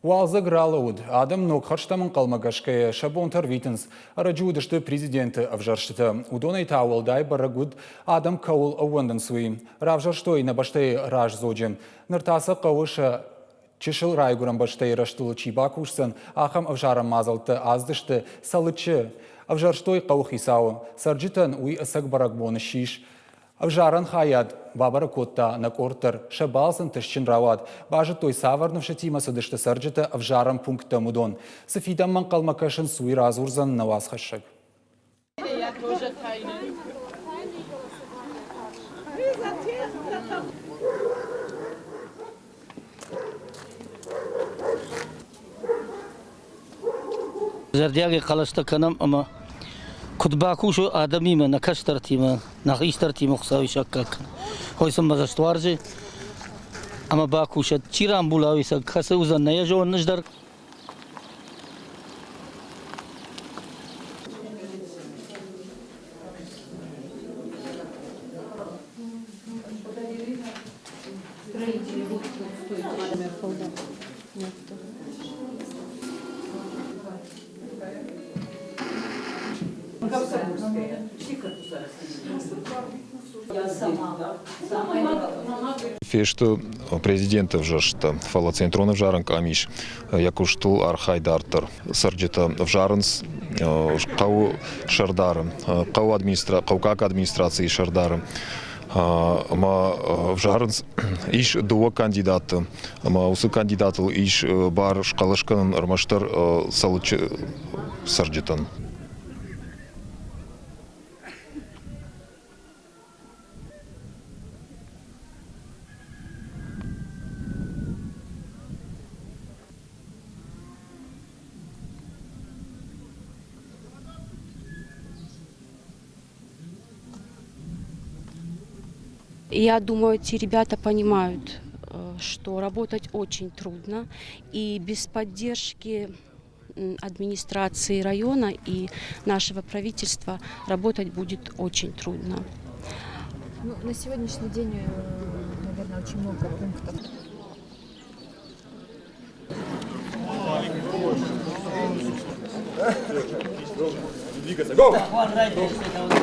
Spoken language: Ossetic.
Уалдзӕг ралӕууыд. Адӕм ног хӕрзтӕм ӕнхъӕлмӕ гӕсгӕйӕ сӕ бонтӕ рвитынц. Ӕрӕджы уыдысты президенты ӕвзӕрстытӕ. Уыдонӕй та уӕлдай бӕрӕг уыд, адӕм кӕуыл ӕууӕндынц, уый. Равзӕрстой нӕ бӕстӕйы раздзоджы. Ныр та сӕ хъӕуы сӕ чысыл райгуырӕн бӕстӕйы рӕзтыл чи бакусдзӕн, ахӕм ӕвзарӕн мадзӕлттӕ аздысты Цӕлыччы. Ӕвзӕрстой хъӕуыхицауы. Цӕрджытӕн уый ӕцӕг бӕрӕгбон ссис. Ӕвзарӕн хайад бабӕрӕг кодта нӕ къорд дӕр. Сӕ балц ӕнтыстджын рауад. Базыдтой, цавӕр ныфсытимӕ цыдысты цӕрджытӕ ӕвзарӕн пункттӕм, уыдон. Цы фидӕнмӕ ӕнхъӕлмӕ кӕсынц, уый радзурдзӕн нӕ уацхӕссӕг. Зӕрдиагӕй хъӕлӕстӕ кӕнӕм ӕмӕ куыд бакусой адӕмимӕ, нӕ кӕстӕртимӕ, нӕ хистӕртимӕ Хуыцауи саккаг кӕн. Хой сын мӕ цӕст уарзы ӕмӕ бакусӕд. Чи рамбула, уый сӕ кӕцы уыдзӕн, нӕ йӕ зонын ӕз дӕр. Фесты президенты ӕвзӕрстытӕ, фӕлӕ Центрон ӕвзарӕн къамис йӕ куыстыл архайы дарддӕр. Цӕрджытӕ ӕвзарынц хъӕуы сӕрдары, хъӕуы администра хъӕуккаг администрацийы сӕрдары ӕмӕ ӕвзарынц ис дыууӕ кандидаты ӕмӕ уыцы кандидатыл ис бар схъӕлӕс кӕнын ӕрмӕстдӕр Цӕлыччы цӕрджытӕн. Я думаю, эти ребята понимают, что работать очень трудно, и без поддержки администрации района и нашего правительства работать будет очень трудно. Ну, на сегодняшний день, наверное, очень много пунктов. Двигаться. Go!